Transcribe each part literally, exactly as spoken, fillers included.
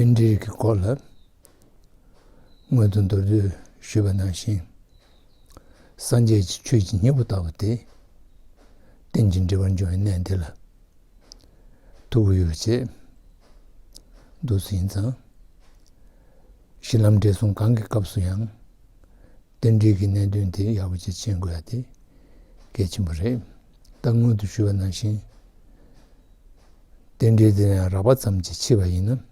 རྟེན་འབྲེལ་གྱི་སྐོར་ལ་སྔོན་དུ་མདོར་བསྡུས་ཞུས་པ་ནང་བཞིན། སངས་རྒྱས་ཀྱི་ཆོས་ཀྱི་སྙིང་པོ་ལྟ་བུ་དེ་རྟེན་ཅིང་འབྲེལ་བར་འབྱུང་བའི་གནད་འདི་ལ་ཐུགས་ཡོད་ཅེས་འདུག་སེ་ཡིན་ཙང་། གཞི་ལམ་འབྲས་གསུམ་གང་གི་སྐབས་སུ་ཡང་རྟེན་འབྲེལ་གྱི་གནད་དོན་དེ་ཡག་པོ་ཅིག་མཁྱེན་དགོས་ཡ་དེ་གལ་ཆེན་པོ་རེད། ད་སྔོན་དུ་ཞུས་པ་ནང་བཞིན། རྟེན་འབྲེལ་དེ་ཡང་རགས་པ་ཙམ་གྱིས་ཕྱེ་བ་ཡིན་ན།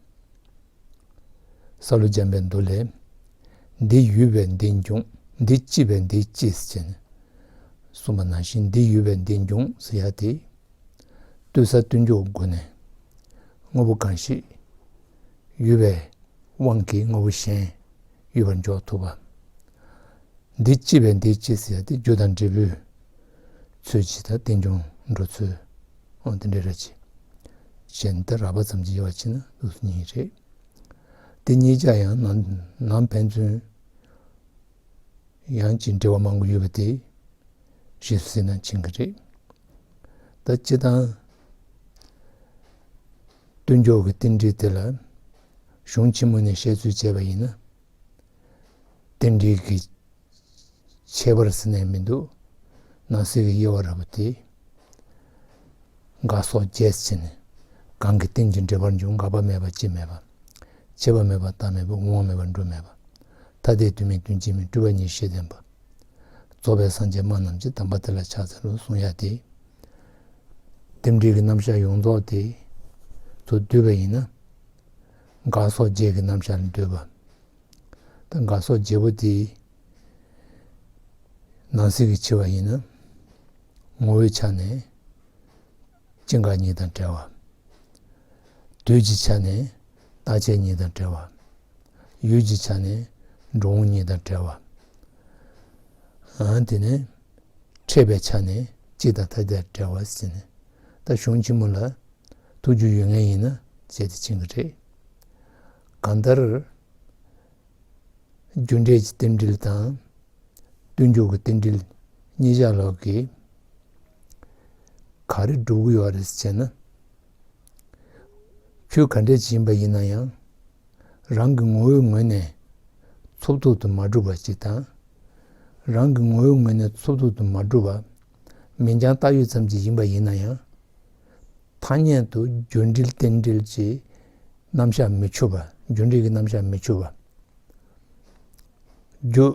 སཱ་ལུ་འཇམ་པའི་མདོ་ལས། འདི་ཡོད་པས་འདི་འབྱུང་། འདི་སྐྱེས་པས་འདི་སྐྱེ་ཟེར་ནས་གསུངས་པ་ནང་བཞིན། འདི་ཡོད་པས་འདི་འབྱུང་ཟེར་ཡ་དེ། ལྟོས་ས་ལྟོས་འཇོག་སྒོ་ནས་དངོས་པོ་གང་ཞིག་ཡོད་པའི་དབང་གིས་དངོས་པོ་གཞན་ཡོད་པར་འཇོག་ཐུབ་པ། འདི་སྐྱེས་པས་འདི་སྐྱེ་ཟེར་ཡ་དེ་རྒྱུ་དང་འབྲས་བུའི་ཚུལ་གྱིས་ད་རྟེན་འབྱུང་འགྲོ་ཚུལ། འོ་དེ་འདྲ་རེད་ཅེས། གཞན་དེ་རགས་པ་ཙམ་གྱིས་དབྱེ་བ་ཕྱེ་ན་ལུགས་སུ་གཉིས་རེད། དེ་གཉིས་ཀ་ཡང་ནང་ནང་ཕན་ཚུན་ཡང་ཅིག་འབྲེལ་བ་མང་པོ་ཡོད་པ་དེ་ཞིབ་གཟིགས་ན་མཁྱེན་གྱི་རེད། ད་སྤྱིར་བཏང་ལྟོས་འཇོག་གི་རྟེན་འབྲེལ་དེ་ལ་གཞུང་ཆེན་མོ་ནས་བཤད་ཚུལ་བྱས་པ་ཡིན་ན། རྟེན་འབྲེལ་གྱི་ཁྱད་པར་ཟེར་ནས་མི་འདུག་ནང་གསེས་ཀྱི་དབྱེ་བ་ར་བ་དེ། འགག་སོགས་བརྒྱད་ཟེར་ནས། གང་གིས་རྟེན་ཅིང་འབྲེལ་བར་འབྱུང་། འགག་པ་མེད་པ་སྐྱེ་མེད་པ། ཆད་པ་མེད་པ་རྟག་མེད་པ། འོང་བ་མེད་པ་འགྲོ་མེད་པ། ཐ་དད་དུ་མིན་དོན་གཅིག་མིན། སྤྲོས་པ་ཉིད་ཤེས་ལྡན་པ། རྫོགས་པའི་སངས་རྒྱས་སྨྲ་རྣམས་ཀྱི། དམ་པ་དེ་ལ་ཕྱག་འཚལ་ལོ་གསུང་ཡ་དེ། རྟེན་འབྲེལ་གྱི་རྣམ་གཞག་ཡོངས་རྫོགས་དེ་ཚོ་བསྡུས་པ་ཡིན་ན། འགག་སོགས་བརྒྱད་ཀྱི་རྣམ་གཞག་ལ་འདོད་པ། ད་འགག་སོགས་བརྒྱད་པོ་དེ་ནང་གསེས་ཀྱི་ཕྱེ་བ་ཡིན་ན། ངོ་བོའི་ཆ་ནས་སྐྱེ་འགག་གཉིས་དང་བྲལ་བ། དུས་ཀྱི་ཆ་ནས་རྟག་ཆད་གཉིས་དང་བྲལ་བ། ཡུལ་གྱི་ཆ་ནས་འགྲོ་འོང་གཉིས་དང་བྲལ་བ། ཨ་དེ་ནས་འཕྲད་པའི་ཆ་ནས་གཅིག་དང་ཐ་དད་བྲལ་བ་ཟེར་ནས། ད་གཞུང་ཆེན་མོ་ལ་ཐུགས་རྒྱུས་ཡོད་མཁན་ཡིན་ན་བྱས་ཏེ་མཁྱེན་གྱི་རེད། གང་ལྟར། རྒྱུ་འབྲས་ཀྱི་རྟེན་འབྲེལ་དང་ལྟོས་འཇོག་གི་རྟེན་འབྲེལ་གཉིས་ཆ་ལོག་གིས་ག་རེ་སྒྲུབ་ཀྱི་ཡོད་རེད་ཟེར་ན། ཆོས་ག་འདྲ་ཞིག་ཡིན་པ་ཡིན་ན་ཡང་། རང་གི་ངོ་བོའི་ངོས་ནས་ཚབ་ཏུ་མ་གྲུབ་པ་ཞིག་དང་། རང་གི་ངོ་བོའི་ངོས་ནས་ཚབ་ཏུ་མ་གྲུབ་པ། མིང་རྐྱང་བཏགས་ཡོད་ཙམ་ཞིག་ཡིན་པ་ཡིན་ན་ཡང་། ཐ་སྙད་དུ་རྒྱུ་འབྲེལ་རྟེན་འབྲེལ་གྱི་རྣམ་གཞག་མི་ཆུབ་པ། རྒྱུ་འབྲས་ཀྱི་རྣམ་གཞག་མི་ཆུབ་པ། རྒྱུ་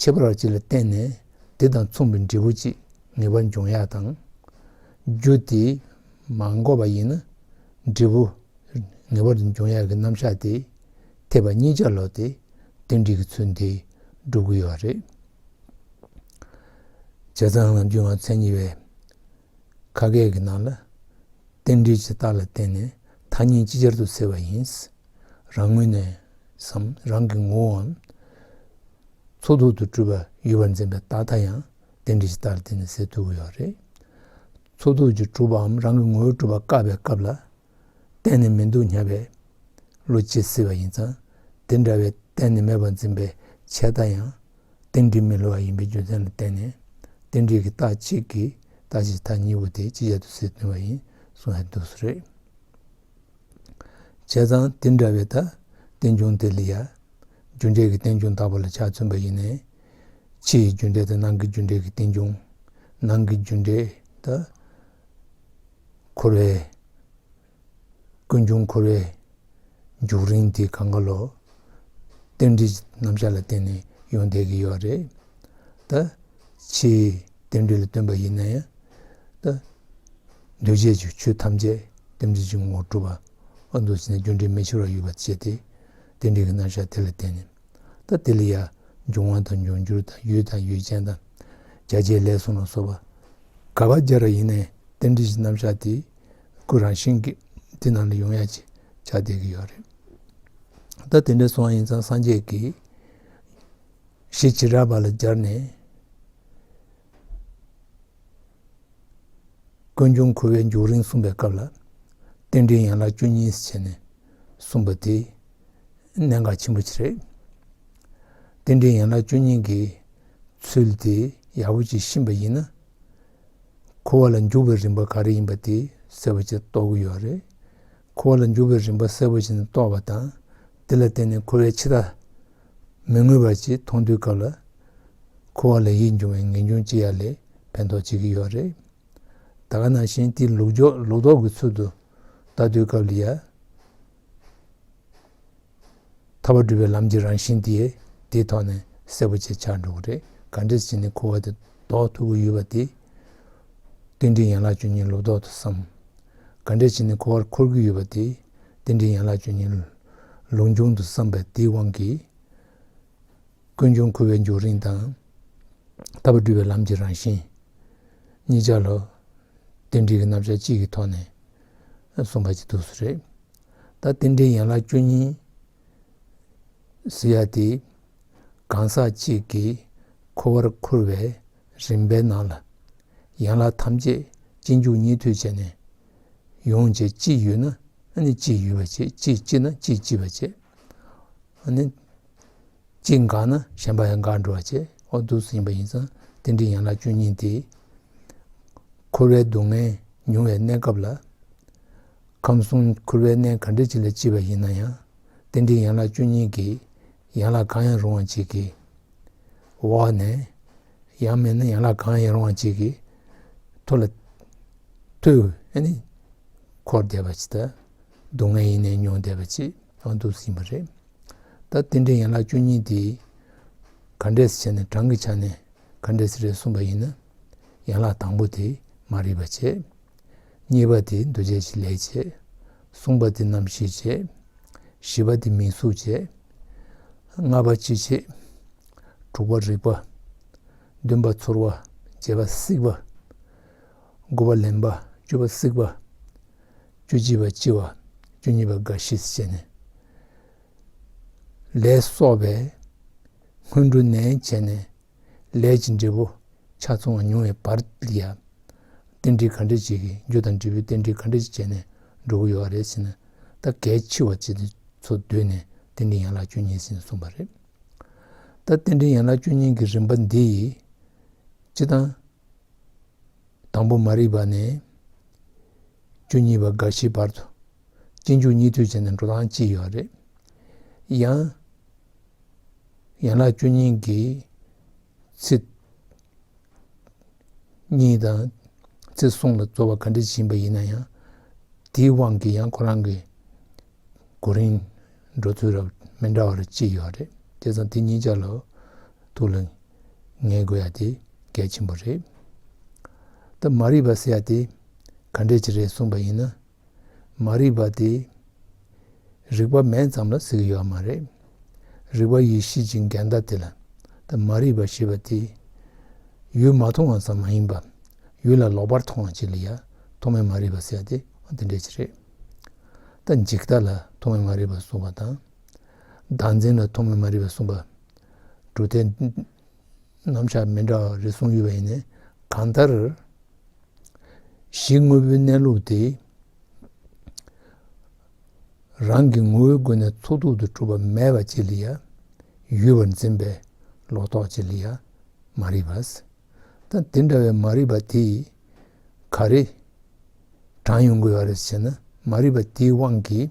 ཁྱད་པར་བ་གཅིག་ལ་བརྟེན་ནས་དེ་དང་མཚུངས་པའི་འབྲས་བུ་གཅིག་ངེས་པར་འབྱུང་ཡག་དང་། རྒྱུ་དེ་མ་འགོག་པ་ཡིན་ན་འབྲས་བུ་ངེས་པར་དུ་འབྱུང་ཡག་གི་རྣམ་གཞག་དེ་འཐད་པ་གཉིས་ཆ་ལོག་སྟེ་རྟེན་འབྲེལ་གྱི་ཚུལ་འདི་སྒྲུབ་ཀྱི་ཡོད་རེད། བྱས་ཙང་ནམ་རྒྱུན་ང་མཚན་ཉིད་པའི་ཁ་སྐད་ཀྱི་ནང་ལ་རྟེན་འབྲེལ་གྱི་རྟགས་ལ་བརྟེན་ནས་ཐ་སྙད་ཅིག་ཅར་དུ་སེལ་བ་ཡིན། རང་ངོས་ནས་སམ། རང་གི་ངོ་བོའམ་ཚོགས་རྫོགས་སུ་གྲུབ་པ་ཡོད་པར་འཛིན་པའི་རྟག་མཐའ་ཡང་རྟེན་འབྲེལ་གྱི་རྟགས་ལ་བརྟེན་ནས་སེལ་ཐུབ་ཀྱི་ཡོད་རེད། ཚོགས་རྫོགས་ཀྱིས་གྲུབ་པའམ་རང་གི་ངོ་བོས་གྲུབ་པ་བཀག་པའི་སྐབས་ལ་གཏན་ནས་མི་འདུག་སྙམ་པའི་བློ་སྐྱེ་སྲིད་པ་ཡིན་ཙང་། དེ་འདྲ་བའི་གཏན་ནས་མེད་པར་འཛིན་པའི་ཆད་མཐའ་ཡང་རྟེན་འབྲེལ་མི་སླུ་བ་ཡིན་པའི་རྒྱུ་མཚན་ལ་བརྟེན་ནས་རྟེན་འབྲེལ་གྱི་རྟགས་གཅིག་གིས་རྟག་གཅིག་མཐའ་གཉིས་པོ་དེ་ཅིག་ཅར་དུ་སེལ་ཐུབ་པ་ཡིན་གསུང་ཡ་འདུག་སེ་རེད། བྱས་ཙང་དེ་འདྲ་བའི་ད་རྟེན་འབྱུང་དེ་ལ་ཡ། རྒྱུ་འབྲས་ཀྱི་རྟེན་འབྱུང་བཏགས་པ་ལ་ཆ་མཚོན་པ་ཡིན་ནའི། ཕྱི་ཡི་རྒྱུ་འབྲས་དང་ནང་གི་རྒྱུ་འབྲས་ཀྱི་རྟེན་འབྱུང་། ནང་གི་རྒྱུ་འབྲས་ད་འཁོར་བའི། ཀུན་འབྱུང་འཁོར་བའི་འཇུག་རིམ་དེ་གང་ག་ལོ། རྟེན་འབྲེལ་རྣམ་གཞག་ལ་བརྟེན་ནས་ཡོང་བསྡད་ཀྱི་ཡོད་རེད། ད་ཕྱིའི་རྟེན་འབྲེལ་ལ་བརྟེན་པ་ཡིན་ན་ཡང་། ད་འདུས་བྱས་ཀྱི་ཆོས་ཐམས་ཅད་རྟེན་འབྲེལ་གྱི་ངོ་བོར་གྲུབ་པ། ཨ་འདུ་བྱས་ནས་རྒྱུ་འབྲས་མི་འཆོལ་བར་ཡོད་པ་བྱས་ཏེ། རྟེན་འབྲེལ་གྱི་རྣམ་གཞག་དེ་ལ་བརྟེན་ནས། ད་དེ་ལ་ཡང་འབྱུང་བ་དང་འབྱུང་འགྱུར་དང་ཡུལ་དང་ཡུལ་ཅན་དང་། བྱ་བྱེད་ལས་གསུམ་ལ་སོགས་པ་ག་པར་སྦྱར་བ་ཡིན་ནའི་རྟེན་འབྲེལ་གྱི་རྣམ་གཞག་དེ་སྐུ་རང་བཞིན་གྱིས་དེ་ནང་ལ་ཡོང་ཡ་ཅིག་ཆགས་བསྡད་ཀྱི་ཡོད་རེད། ད་དེ་འདྲ་སོང་བ་ཡིན་ཙང་སངས་རྒྱས་ཀྱིས་གཞི་བྱེ་བྲག་པ་ལ་སྦྱར་ནས། ཀུན་འབྱུང་འཁོར་བའི་འཇུག་རིམ་གསུངས་པའི་སྐབས་ལ། རྟེན་འབྲེལ་ཡན་ལག་བཅུ་གཉིས་ཟེར་ནས་གསུངས་པ་དེ་གནད་འགག་ཆེན་པོ་ཅིག་རེད། རྟེན་འབྲེལ་ཡན་ལག་བཅུ་གཉིས་ཀྱི་ཚུལ་དེ་ཡག་པོ་ཅིག་ཤེས་པ་ཡིན་ན། འཁོར་བ་ལ་འཇུག་པའི་རིམ་པ་ག་རེ་ཡིན་པ་དེ་གསལ་པོ་ཅིག་རྟོགས་ཀྱི་ཡོད་རེད། འཁོར་བ་ལ་འཇུག་པའི་རིམ་པ་གསལ་པོ་ཅིག་རྟོགས་པ་དང་ དེ་ལ་བརྟེན་ནས་འཁོར་བའི་འཆི་བདག་མི་མངོན་པ་ཅིག་མཐོང་དུས་སྐབས་ལ། འཁོར་བ་ལ་ཡིད་འབྱུང་བའི་ངེས་འབྱུང་སྐྱེ་ཡ་ལས་ཕན་ཐོགས་བྱེད་ཀྱི་ཡོད་རེད། ད་ག་ནང་བཞིན་དེའི་ལུགས་འགྱུར་ལུགས་ལྡོག་གི་ཚུལ་དུ་ལྟ་དུས་སྐབས་ལ་ཡ། ཐར་པ་སྒྲུབ་པའི་ལམ་གྱི་རང་བཞིན་དེ་དེའི་ཐོག་ནས་གསལ་པོ་ཅིག་ཆགས་འགྲོ་གི་རེད། ག་འདྲས་བྱས་ནས་འཁོར་བ་དེ་ལྡོག་ཐུབ་ཀྱི་ཡོད་པ་དེ། རྟེན་འབྲེལ་ཡན་ལག་བཅུ་གཉིས་ལུགས་ལྡོག་ཏུ་བསམ། ག་འདྲས་བྱས་ནས་འཁོར་བར་འཁོར་གྱི་ཡོད་པ་དེ། རྟེན་འབྲེལ་ཡན་ལག་བཅུ་གཉིས་ལུགས་འབྱུང་དུ་བསམ་པ་དེའི་དབང་གིས། ཀུན་འབྱུང་འཁོར་བའི་འབྱུང་རིམ་དང་། ཐར་པ་སྒྲུབ་པའི་ལམ་གྱི་རང་བཞིན། གཉིས་ཆ་ལ། རྟེན་འབྲེལ་གྱི་རྣམ་གཞག་གཅིག་གི་ཐོག་ནས་གསུངས་པ་ཅིག་འདུག་སེ་རེད། ད་རྟེན་འབྲེལ་ཡན་ལག་བཅུ་གཉིས་ཟེར་ཡ་དེ། གང་ཟག་གཅིག་གིས་འཁོར་བར་འཁོར་བའི་རིམ་པའི་ནང་ལ། ཡན་ལག་ཐམས་ཅད་རྗེས་འཇུག་གཉིས་མཐུད་བྱས་ནས་ཡོང་བྱས། གཅིག་ཡོད་ན་ཨ་ནི་གཅིག་ཡོད་པ་བྱེད། གཅིག་སྐྱེས་ན་གཅིག་སྐྱེས་པ་བྱེད། ཨ་ནི། གཅིག་འགག་ན་གཞན་པ་ཡང་འགག་འགྲོ་བ་བྱེད། འོ་འདུག་སེ་ཡིན་པ་ཡིན་ཙང་རྟེན་འབྲེལ་ཡན་ལག་བཅུ་གཉིས་དེ། འཁོར་བའི་སྡུག་བསྔལ་མྱོང་བའི་གནས་སྐབས་ལ། ཁམས་གསུམ་འཁོར་བའི་གནས་ག་འདྲ་ཅིག་ལ་སྐྱེས་པ་ཡིན་ན་ཡང་། རྟེན་འབྲེལ་ཡན་ལག་བཅུ་གཉིས་ཀྱི་ཡན་ལག་གང་ཡང་རུང་བ་ཅིག་གི་འོག་ནས། ཡང་མིན་ན་ཡན་ལག་གང་ཡང་རུང་བ་ཅིག་གི་ཐོག་ལ་ཐུག་ཨ་ནི་འཁོར་བསྡད་པ་ཅིག་དང་། སྡུག་བསྔལ་ཡེ་ནས་མྱོང་བསྡད་པ་ཅིག་འོ་འདུག་སེ་ཡིན་པ་རེད། ད་རྟེན་འབྲེལ་ཡན་ལག་བཅུ་གཉིས་དེ་ག་འདྲས་སེ་བྱས་ནས་གྲངས་ཀྱི་ཆ་ནས་ག་འདྲས་སེ་རེད་གསུངས་པ་ཡིན་ན། ཡན་ལག་དང་པོ་དེ་མ་རིག་པ་བྱས། གཉིས་པ་དེ་འདུ་བྱེད་ཀྱི་ལས་བྱས། གསུམ་པ་དེ་རྣམ་ཤེས་བྱས། བཞི་པ་དེ་མིང་གཟུགས་བྱས། ལྔ་པ་ཅི་བྱེད། དྲུག་པ་རིག་པ། བདུན་པ་ཚོར་བ། བརྒྱད་པ་སྲིད་པ། དགུ་པ་ལེན་པ། བཅུ་པ་གཟིགས་པ། བཅུ་གཅིག་པ་ལྕི་བ། བཅུ་གཉིས་པ་རྒ་ཤི་བྱས་ནས། ལས་གསོག་པའི་སྔོན་འགྲོ་ནས་བྱས་ནས་ལས་ཀྱི་འབྲས་བུ་ཆ་ཚང་བ་མྱོང་བའི་བར་ལ་ཡང་། རྟེན་འབྲེལ་ག་འདྲ་ཅིག་གིས། རྒྱུ་དང་འབྲས་བུའི་རྟེན་འབྲེལ་ག་འདྲ་ཅིག་བྱས་ནས་འགྲོ་གི་ཡོད་རེད་ཟེར་ན། ད་གལ་ཆེ་བ་ཅིག་ཚུར་བསྡུས་ནས་རྟེན་འབྲེལ་ཡན་ལག་བཅུ་གཉིས་ཟེར་ནས་གསུངས་པ་རེད། ད་རྟེན་འབྲེལ་ཡན་ལག་བཅུ་གཉིས་ཀྱི་རིམ་པ་འདི་ཡིས། སྤྱིར་བཏང་། དང་པོ་མ་རིག་པ་ནས་བཅུ་གཉིས་པ་རྒ་ཤིའི་བར་དུ་རྗེས་འཇུག་གཉིས་མཐུད་བྱས་ནས་འགྲོ་སྟངས་གཅིག་ཡོད་རེད། ཡང་། ཡན་ལག་བཅུ་གཉིས་ཀྱི་ཚིག་གཉིས་དང་ཚིག་གསུམ་ལ་རྫོགས་པ་ག་འདྲ་ཞིག་ཡིན་པ་ཡིན་ན་ཡང་། དེའི་དབང་གིས་ཡང་ཁོ་རང་གི་གོ་རིམ་འགྲོ་ཚུལ་རབ་མི་འདྲ་བ་རེ་གཅིག་ཡོད་རེད། དེ་ཙང་དེ་གཉིས་ཆ་ལ་ཐུགས་ལ་ངེས་དགོས་ཡ་དེ་གལ་ཆེན་པོ་རེད། ད་མ་རིག་པ་ཟེར་ཡ་དེ་ག་འདྲས་ཅིག་རེད་གསུངས་པ་ཡིན་ན། མ་རིག་པ་དེ་རིག་པ་མེད་ཙམ་ལ་ཟེར་གྱི་ཡོད་མ་རེད། རིག་པ་ཡེ་ཤེས་ཀྱི་འགལ་ཟླ་དེ་ལ། ད་མ་རིག་པ་ཞེས་པ་དེ་ཡུལ་མ་མཐོང་བ་ཙམ་མ་ཡིན་པ། ཡུལ་ལ་ལོག་པར་མཐོང་བ་ཅིག་ལ་ཡ་ཐོགས་མེད་མ་རིག་པ་ཟེར་ཡ་དེ་འདི་འདྲས་ཅིག་རེད། ད་འཇིག་ལྟ་ལ་ཐོགས་མེད་མ་རིག་པ་གསུངས་པ་དང་། བདག་འཛིན་ལ་ཐོགས་མེད་མ་རིག་པ་གསུངས་པ། གྲུབ་མཐའི་རྣམ་གཞག་མི་འདྲ་བ་རེ་གསུངས་ཡོད་པ་ཡིན་ནའི། གང་ལྟར། གཞི་དངོས་པོའི་གནས་ལུགས་དེ་རང་གི་ངོ་བོའི་སྒོ་ནས་ཚུགས་ཐུབ་ཏུ་གྲུབ་པ་མེད་པ་ཅིག་ལ་ཡ་ཡོད་པར་འཛིན་པའི་ལོག་རྟོག་ཅིག་ལ་ཡ་མ་རིག་པ། ད་དེ་འདྲ་བའི་མ་རིག་པ་དེ་ག་རེ་དྲངས་ཡོང་དགོས་པ་རེད་ཟེར་ན། མ་རིག་པ་དེའི་དབང་གིས།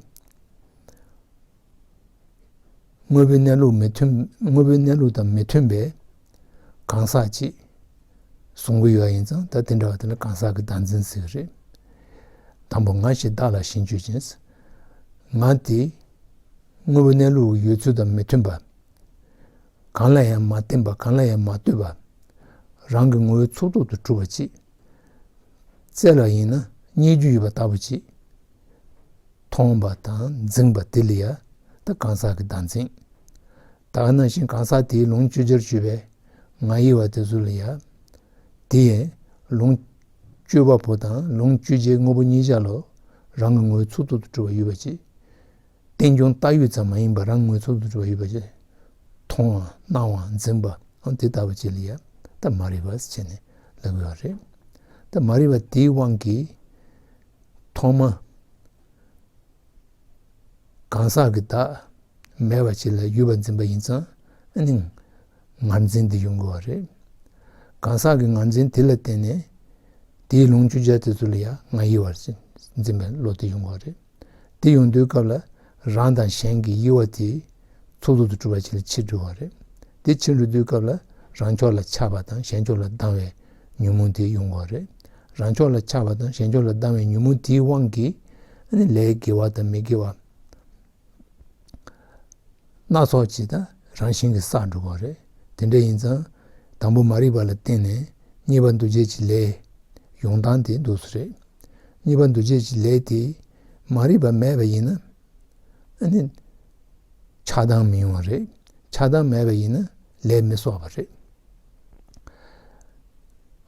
དངོས་པོའི་གནས་ལུགས་མི་མཐུན། དངོས་པོའི་གནས་ལུགས་དང་མི་མཐུན་པའི་གང་ཟག་ཅིག་བཟུང་གི་ཡོད་ཡིན་ཙང་། ད་དེ་འདྲ་བ་དེ་ལ་གང་ཟག་གི་བདག་འཛིན་ཟེར་གྱི་རེད། དང་པོ་ང་ཞེས་བདག་ལ་ཞེན་སྤྱོད་ཅིང་། ང་དེ་དངོས་པོའི་གནས་ལུགས་ཡོད་ཚུལ་དང་མི་མཐུན་པ། གང་ལ་ཡང་མ་བརྟེན་པ། གང་ལ་ཡང་མ་ལྟོས་པ། རང་གི་ངོ་བོའི་ཚུགས་ཐུབ་ཏུ་གྲུབ་པ་ཅིག། རྩལ་ལ་ཡིན་ན་རྙེད་རྒྱུ་ཡོད་པ་ལྟ་བུ་ཅིག་མཐོང་བ་དང་འཛིན་པ་དེ་ལ་ཡ་ད་གང་ཟག་གི་བདག་འཛིན། ད་ག་ནང་བཞིན་གང་ཟག་དེའི་ལུང་བཅོས་བྱར་གྱུར་པའི་ང་ཡི་བ་དེ་ཚོ་ལ་ཡ། དེ་ཡི་ལུང་བཅོས་པ་པོ་དང་ལུང་བཅོས་བྱའི་དངོས་པོ་གཉིས་ཆ་ལ་རང་གི་ངོ་བོའི་ཚུགས་ཐུབ་ཏུ་གྲུབ་པ་ཡོད་པ་ཅིག། རྟེན་འབྱུང་བཏགས་ཡོད་ཙམ་མ་ཡིན་པ་རང་ངོ་བོའི་ཚུགས་ཐུབ་ཏུ་གྲུབ་པ་ཡོད་པ་ཅིག། མཐོང་བ་སྣང་བ་འཛིན་པ་ཨང་དེ་ལྟ་བུ་ཅིག་ལ་ཡ་ད་མ་རིག་པ་ཟེར་ནས་ལབ་ཀྱི་ཡོད་རེད། ད་མ་རིག་པ་དེའི་དབང་གིས་ཐོག་མ་གང་ཟག་གི་བདག་མེད་པ་ཅིག་ལ་ཡོད་པར་འཛིན་པ་ཡིན་ཙང་། ཨ་ནི་ངར་འཛིན་དེ་ཡོང་དགོས་པ་རེད། གང་ཟག་གི་ངར་འཛིན་དེ་ལ་བརྟེན་ནས་དེའི་ལུང་བཅོས་བྱ་དེ་ཚོ་ལ་ཡང་ང་ཡི་བར་འཛིན་པའི་བློ་དེ་ཡོང་དགོས་པ་རེད། དེ་ཡོང་དུས་སྐབས་ལ་ རང་དང་གཞན་གྱི་དབྱེ་བ་དེ་ཚུལ་ལུགས་སུ་གྲུབ་པ་ཅིག་ལ་ཕྱིར་འགྲོ་བ་རེད། དེ་ཕྱིར་འགྲོ་དུས་སྐབས་ལ་རང་ཕྱོགས་ལ་ཆགས་པ་དང་གཞན་ཕྱོགས་ལ་སྡང་བའི་ཉོན་མོངས་དེ་ཡོང་གི་རེད། རང་ཕྱོགས་ལ་ཆགས་པ་དང་གཞན་ཕྱོགས་ལ་སྡང་བའི་ཉོན་མོངས་དེའི་དབང་གིས་ཨ་ནི་ལས་དགེ་བ་དང་མི་དགེ་བ་སྣ་ཚོགས་ཅིག་ད་རང་བཞིན་གྱིས་བསགས་འགྲོ་གི་རེད། དེ་འདྲ་ཡིན་ཙང་དང་པོ་མ་རིག་པ་ལ་བརྟེན་ནས་གཉིས་པ་འདུ་བྱེད་ཀྱི་ལས་ཡོང་སྟངས་དེ་འདུག་སེ་རེད། གཉིས་པ་འདུ་བྱེད་ཀྱི་ལས་དེ་མ་རིག་པ་མེད་པ་ཡིན་ན་ཨ་ནི་ཆགས་སྡང་མི་ཡོང་བ་རེད། ཆགས་སྡང་མེད་པ་ཡིན་ན་ལས་མི་གསོག་པ་རེད།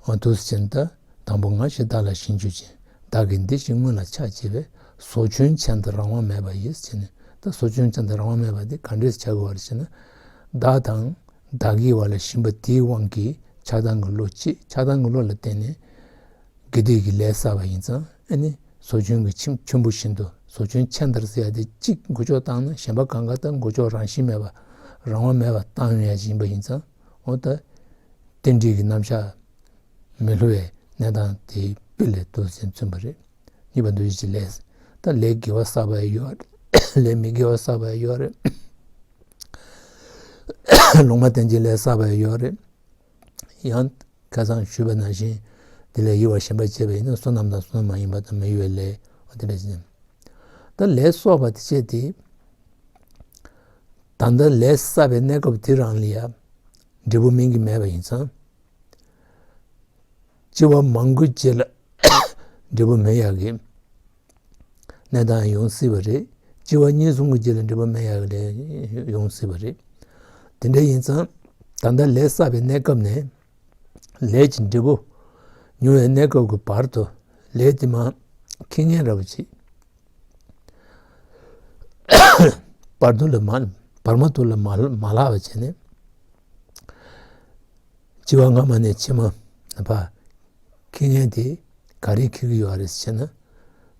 འོ་འདུག་སེ་བྱས་ན་ད་དང་པོ་ང་ཞེས་བདག་ལ་ཞེན་གྱུར་ཅིང་། བདག་གི་འདི་ཞེས་སྔོན་ལ་ཆགས་བྱས་པས། ཟོ་ཆུན་ཅན་དུ་རང་དབང་མེད་པ་ཡིས་ཟེར་ནས། ད་ཟོ་ཆུན་ཅན་དུ་རང་དབང་མེད་པ་འདི་ག་འདྲས་བྱ་དགོས་པ་རེད་ཟེར་ན། བདག་དང་བདག་གི་བར་ལ་ཞེན་པ་དེའི་དབང་གིས་ཆགས་སྡང་གི་བློ་སྐྱེས། ཆགས་སྡང་གི་བློ་ལ་བརྟེན་ནས་དགེ་སྡིག་གི་ལས་བསགས་པ་ཡིན་ཙང་ཨ་ནི་ཟོ་ཆུན་གྱི་ཆུན་ཆུན་པོ་བཞིན་དུ། ཟོ་ཆུན་ཅན་དུ་ཟེར་ཡ་དེ་གཅིག་འགུལ་སྐྱོད་བཏང་ན་གཞན་པ་གང་ག་ད་འགུལ་སྐྱོད་རང་བཞིན་མེད་པ་རང་དབང་མེད་པ་བཏང་ཡོང་ཡ་ཅིག་ཡིན་པ་ཡིན་ཙང་། འོ་ད་རྟེན་འབྲེལ་གྱི་རྣམ་གཞག་མི་བསླུ་བའི་གནས་སྟངས་དེའི་དཔེ་ལས་འདུག་སེ་མཚོན་པ་རེད། གཉིས་པ་འདུ་བྱེད་ཀྱི་ལས། ད་ལས་དགེ་བ་བསགས་པ་ཡང་ཡོད་རེད། ལས་མི་དགེ་བ་བསགས་པ་ཡང་ཡོད་རེད། ལུང་མ་བསྟན་གྱི་ལས་བསགས་པ་ཡང་ཡོད་རེད། ཡང་ཁ་སང་ཞུས་པ་ནང་བཞིན་དེ་ལས་ཡོད་པ་གཞན་པ་བྱས་པ་ཡིན་ན་བསོད་ནམས་དང་བསོད་ནམས་མ་ཡིན་པ་དང་མི་གཡོ་བའི་ལས། འོ་དེ་འདྲ་ཞིག་ཡིན། ད་ལས་གསོག་པ་དེ་བྱས་ཏེ། ད་ལྟ་ལས་བསགས་པའི་གནས་སྐབས་དེ་རང་ལ་ཡང་འབྲས་བུ་སྨིན་གྱི་མེད་པ་ཡིན་ཙང་། སྐྱེ་བ་མང་པོའི་རྗེས་ལ་འབྲས་བུ་སྨིན་ཡག་གི་གནས་སྟངས་ཡོང་སྲིད་པ་རེད། སྐྱེ་བ་གཉིས་གསུམ་གྱི་རྗེས་ལ་འབྲས་བུ་སྨིན་ཡག་གི་ལས་ཡོང་སྲིད་པ་རེད། དེ་འདྲ་ཡིན་ཙང་ད་ལྟ་ལས་བསགས་པའི་གནས་སྐབས་ནས་ལས་ཀྱི་འབྲས་བུ་མྱོང་བའི་གནས་སྐབས་ཀྱི་བར་དུ་ལས་དེ་མར་འཁྱེར་མཁན་འདྲ་པོ་ཅིག་བར་དུ་ལ་མ་བར་མ་དུ་ལ་མ་མ་བརླག་པ་བྱས་ནས། སྐྱེ་བ་སྔ་མ་ནས་ཕྱི་མ་བར་འཁྱེར་མཁན་དེ་ག་རེས་འཁྱེར་གྱི་ཡོད་རེད་ཟེར་ན།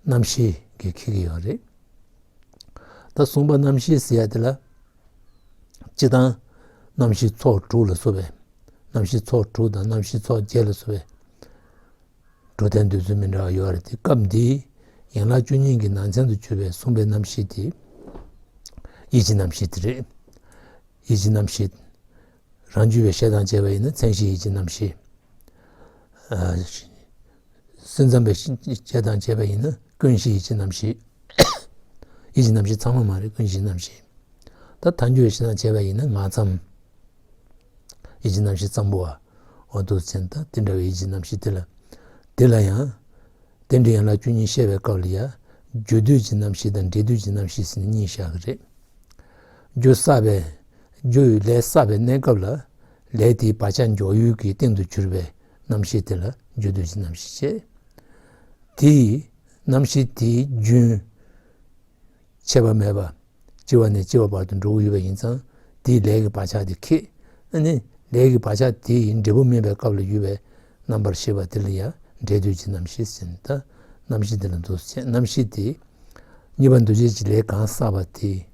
རྣམ་ཤེས་ཀྱིས་འཁྱེར་གྱི་ཡོད་རེད། ད་གསུངས་པ་རྣམ་ཤེས་ཟེར་ཡ་དེ་ལ། སྤྱིར་བཏང་རྣམ་ཤེས་ཚོགས་དྲུག་ལ་སོགས་པའི། རྣམ་ཤེས་ཚོགས་དྲུག་དང་རྣམ་ཤེས་ཚོགས་བརྒྱད་ལ་སོགས་པའི་གྲུབ་མཐའི་འདོད་ཚུལ་མི་འདྲ་བ་ཡོད་རེད་དེ། སྐབས་འདིའི་ཡན་ལག་བཅུ་གཉིས་ཀྱི་ནང་ཚན་དུ་གྱུར་པའི་གསུངས་པའི་རྣམ་ཤེས་དེ། ཡིད་ཀྱི་རྣམ་ཤེས་དེ་རེད། ཡིད་ཀྱི་རྣམ་ཤེས། རང་རྒྱུད་པའི་ཤེས་དང་བཅས་པ་ཡིན་ན་མཚན་གཞི་ཡིད་ཀྱི་རྣམ་ཤེས། ཨ། སེམས་ཙམ་པའི་ཤེས་དང་བཅས་པ་ཡིན་ན་ཀུན་གཞི་ཡིད་ཀྱི་རྣམ་ཤེས། ཡིད་ཀྱི་རྣམ་ཤེས་ཚང་མ་མ་རེད། ཀུན་གཞིའི་རྣམ་ཤེས། ད་ཐལ་འགྱུར་བའི་ཤེས་དང་བཅས་པ་ཡིན་ན་ངང་ཙམ། ཡིད་ཀྱི་རྣམ་ཤེས་ཙམ་པོ་བ། འོ་འདུག་ཟེར་ན་ད་དེ་འདྲ་བའི་ཡིད་ཀྱི་རྣམ་ཤེས་དེ་ལ། དེ་ལ་ཡང་། རྟེན་འབྲེལ་ཡན་ལག་བཅུ་གཉིས་བཤད་པའི་སྐབས་ལ་ཡང་རྒྱུ་དུས་ཀྱི་རྣམ་ཤེས་དང་འབྲས་དུས་ཀྱི་རྣམ་ཤེས་ཟེར་ནས་གཉིས་བཞག་གི་རེད། རྒྱུ་བསགས་པའི། རྒྱུ་ཡི་ལས་བསགས་པའི་གནས་སྐབས་ལ། ལས་དེའི་བག་ཆགས་འཇོག་ཡུལ་གྱི་རྟེན་དུ་གྱུར་པའི་རྣམ་ཤེས་དེ་ལ་རྒྱུ་དུས་ཀྱི་རྣམ་ཤེས་བྱས། དེའི་རྣམ་ཤེས་དེའི་རྒྱུན་ཆད་པ་མེད་པ། སྐྱེ་བ་ནས་སྐྱེ་བ་བར་དུ་འགྲོ་གི་ཡོད་པ་ཡིན་ཙང་། དེའི་ལས་ཀྱི་བག་ཆགས་དེ་ཁེགས། ཨ་ནི་ལས་ཀྱི་བག་ཆགས་དེ་ཡི་འབྲས་བུ་སྨིན་པའི་སྐབས་ལ་ཡོད་པའི་རྣམ་པར་ཤེས་པ་དེ་ལ་ཡང་འབྲས་དུས་ཀྱི་རྣམ་ཤེས་ཟེར། ད་རྣམ་ཤེས་དེ་ལ་འདུག་ཟེར། རྣམ་ཤེས་དེ་གཉིས་པ་འདུ་བྱེད་ཀྱི་ལས་གང་བསགས་པ་དེ་